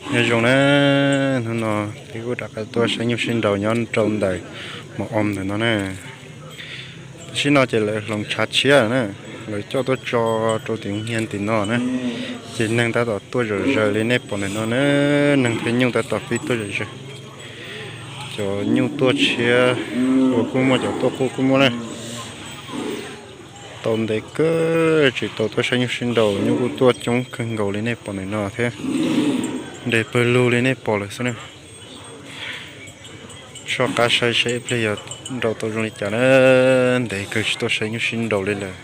Nyob zoo na, hnub no peb kuj rov qab tuaj saib nyuj sib nraus nyob rau ntawm mos oo ntawm no na. Tam sim no ces lawv hloov tshav tshiab na, lawv coj tuaj tso rau tim hu hia tim no na. Ces neeg tab tom tuaj zom zaws li nej pom ntawm no na, neeg thiab nyuj tab tom pib tuaj zom zaws. Cov nyuj tuaj tshiab los kuj muaj, cov tuaj qub kuj muaj na. Tau ntev kawg tsis tau tuaj saib nyuj sib nraus, nyuj kuj tuaj coob kawg nkaus li nej pom ntawm no thiab. Nres pawg lug li nej pom lawm xwb na. Soj qab saib seb ib pliag yuav nraus tau zoo li cas na. Ntev kawg tsis tuaj saib nyuj sib nraus li lawm,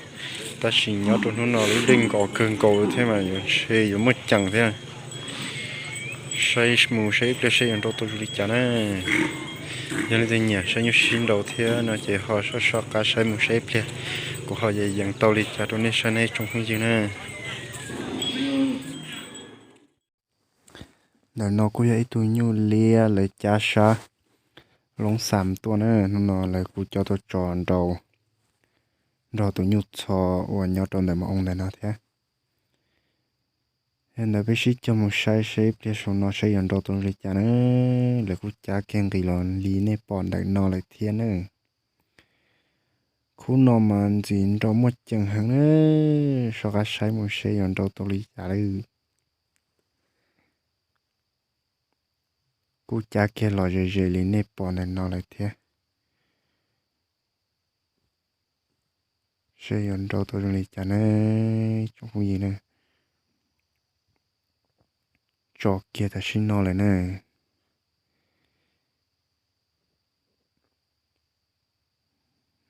tab sis nyob rau hnub no lub dej nkos kawg nkaus thiab mas yuav ntshe yuav muaj ceem thiab. Saib mus saib ib pliag seb yuav nraus tau zoo li cas na. Yog leej twg nyiam saib nyuj sib nraus thiab no ces ho soj soj qab saib mus saib ib pliag, kuv ho yees yees tau li cas rau nej saib nej tsoom phooj ywg na. Ntawm no kuj yog ib tug nyuj liab lawv cab sab Loob Xam tuaj na, hnub no lawv kuj coj tuaj tso nraus nrog tus nyuj txho uas nyob rau ntawm mos oo ntawm no thiab. Yog ntawd peb sib cog mus saib seb ib pliag saum no saib yuav nraus tau li cas na. Lawv kuj cab kiag nqis los li nej pom ntawm no lawm thiab na. Khub no mas ntxim nraus muaj ceem heev na, soj qab saib mus seb yuav nraus tau li cas lawm. Kuj cab kiag los ze ze li nej pom ntawm no lawm thiab. Seb yuav nraus tau zoo li cas na, tsoom phooj ywg na. Tso kiag tam sim no lawm na.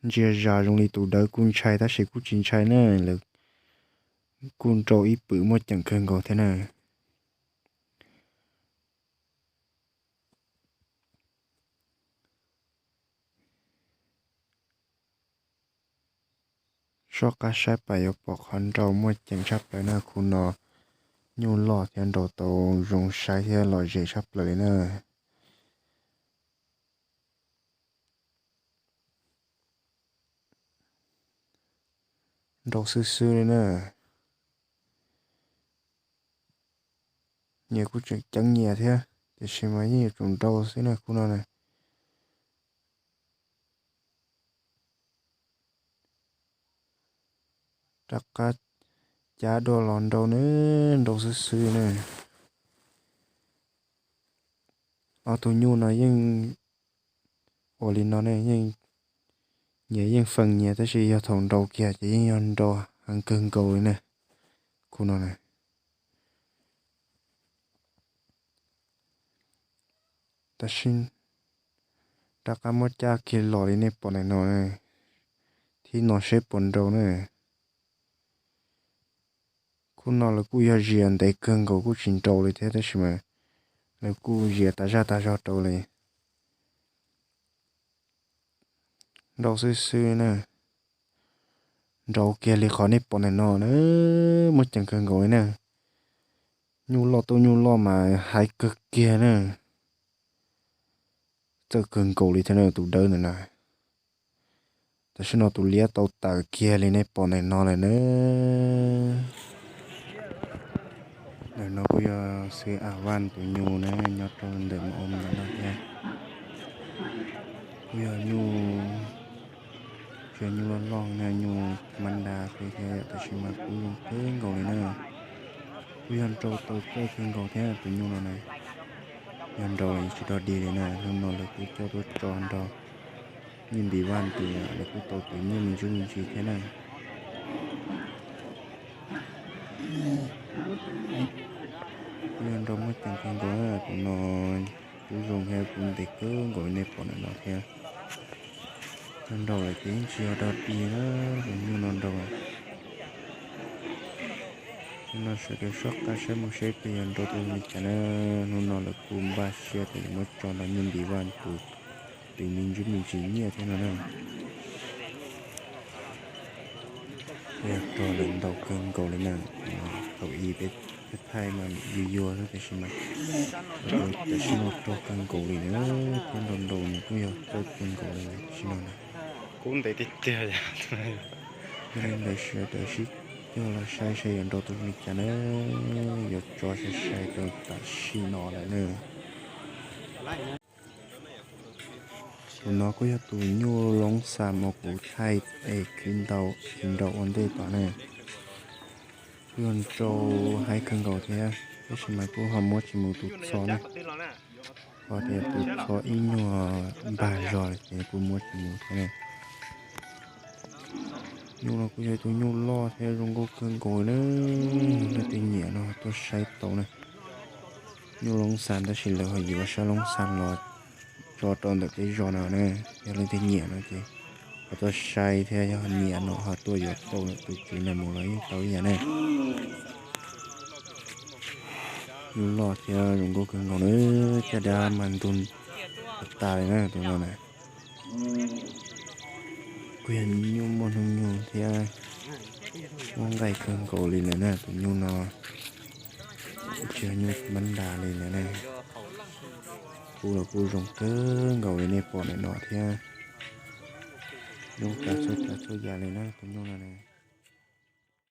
Ntsia zas zoo li tus dawb kuj ntshai tab sis kuj tsis ntshai na, lawv kuj nraus ib pwm muaj ceem kawg nkaus thiab na. Soj qab saib pais yuav pom qhov nraus muaj ceem tshaj plaws na, khub no nyuj loj thiab nraus tau zoo saib thiab lom zem tshaj plaws li na. Nraus xwb xwb li na. Nyias kuj tseem ceeb nyias thiab, tiam sis mas yeej yuav tsum nraus xwb na khub no na. Rov qab cab dua los nraus na, nraus xwb xwb na. Ob tug nyuj no yeej ua li no ne, yeej, nyias yeej feem nyias tab sis yog thaum nraus kiag ces yeej yog nraus heev kawg nkaus li na, khub no na. Tab sis rov qab muab cab kiag los li nej pom ntawm no, thib no seb puas nraus na. Khub no lawv kuj yog zias ntev kawg nkaus kuj tsis nraus li thiab tab sis mas lawv kuj zias tas zaj tas zog rau li. Nraus xwb xwb na. Nraus kiag li qhov nej pom ntawm no na, muaj ceem kawg nkaus li na. Nyuj loj tuaj nyuj loj mas hais kawg kiag na. Txawj kawg nkaus li thiab na tus dawb ntawm na. Tam sim no tus liab tau tawm kiag li nej pom ntawm no lawm na. Ntawm no kuj yog xwb A Vaj tus nyuj na, nyob rau ntawm mos oo ntawm no thiab. Kuj yog nyuj, tsis yog nyuj loj loj na, nyuj mab da xwb thiab tab sis mas kuj zoo kawg nkaus li na. Kuj yog nraus tau txawj kawg nkaus thiab tus nyuj no na. Yog nraus tsis dog dig li na, hnub no lawv kuj coj tuaj tso nrog nyuj npis vaj ntws, lawv kuj tau tus nyuj me ntsuj me ntsis thiab na. Kuj yog nraus muaj ceem kawg nkaus, tus no cub zoo thiab kuj ntev kawg nkaus li nej pom ntawm no thiab. Yog nraus lawm ces yeej tsis yog dog dig na, tus nyuj no nraus. Hnub no sawv daws soj qab saib mus seb pliag yuav nraus tau li cas na. Hnub no lawv kuj npaj siab tias yuav muab tso nrog nyuj npis vaj tus, tus me ntsuj me ntsis nyiaj thiab no na. Yog rog lawm ntau kawg nkaus li na. Thaum ub peb thaij mas yuag yuag xwb tab sis mas tam sim no rog kawg nkaus li na, thiab nraus nraus nws kuj yog txawj kawg nkaus li tam sim no na. Kub ntev tiag tiag. Yog li ntawd sawv daws sib Yog los saib saib yuav nrau tau li cas na, yuav tso sai sai rau tam sim no lawm na. Tus no kuj yog tus nyuj loob xas uas kuv thaij es khwv ntau khwv nrau ua ntej tom na. Kuj yog nrau haib kawg nkaus thiab, tab sis mas kuj ho muab tsis mus tus txho na. Ho tias tus txho ib nyuag npag zog lawm ces kuj muab tsis mus thiab na. Nyuj no kuj yog ib tug nyuj loj thiab zoo nkauj kawg nkaus na. Leej twg nyiam no tuaj saib tau na. Nyuj loob xas tab sis lawv ho yuav sab loob xas los tso rau ntawm peb zos no na. Yog leej twg nyiam no ces ho tuaj saib thiab, yog nyiam no ho tuaj yuav tau ntawm tus tswv no mus los yeej tau ib yam na. Nyuj loj thiab zoo nkauj kawg nkaus na, caj dab mas ntug tas tas li na tus no na. Kuj yog nyuj muaj hnub nyoog thiab muaj nqaij kawg nkaus li lawm na tus nyuj no. Tsis yog nyuj mab nras li lawm na. Kuj los kuj zoo kawg nkaus li nej pom ntawm no thiab. Zoo tsav txhua tsav txhua yam li na tus nyuj no na.